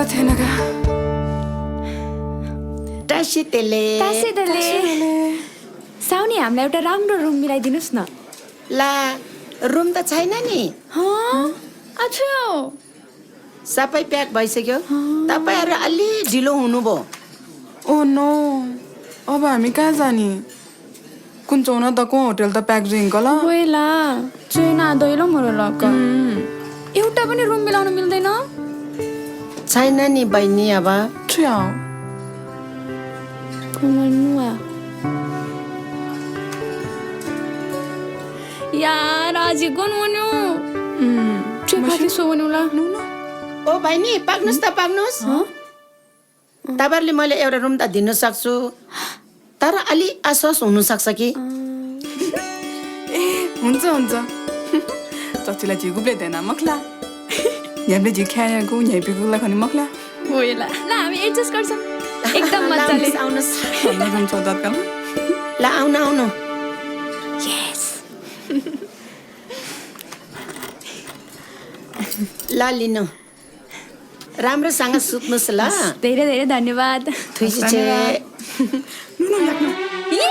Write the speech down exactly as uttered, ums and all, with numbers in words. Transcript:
थेनगा। टासी तेले। टासी तेले। साउनी, हामीलाई एउटा राम्रो रुम मिलाइदिनुस् न। ला, रुम त छैन नि। हँ? अच्छा। सबै प्याक भइसक्यो। हँ। तपाईँहरू अलि ढिलो हुनुभयो। Oh no, अब हामी कहाँ जाने? कुन चौना दक्व होटल त प्याक जुइङ्कल। गइला, चुना दैलो मरु लक। हम्म। एउटा पनि रुम मिलाउन मिल्दैन? छैन नि बहिनी अब। छ्याउ। कमल नुवा। यार, आज गन वन्यो। हम्म। चे खाके सो वन्यो ला? नु, नु। ओ बहिनी, पाक्नुस् त, पाक्नुस्। हँ? तपाईँहरूले मैले एउटा रुम त दिन सक्छु, तर अलि आश्वास हुन सक्छ कि? ए, हुन्छ, हुन्छ। चच्चिला झी गुबले देना मखला। न्ह्याबले झी ख्यायागु, न्ह्याइपिगु ला खनि मखला। होइला। ला, हामी एडजस्ट गर्छौँ। एकदम ला, मजाले। आउनुस्, आउनुस्। भन्नु रुम चौधात कला। ला, आउनु, आउनु। Yes। ला, लिनु। राम्रोसँग सुत्नुस् ल। धेरै धेरै धन्यवाद। थुइसी छे। धन्यवाद। नु, नु, याक न। ये!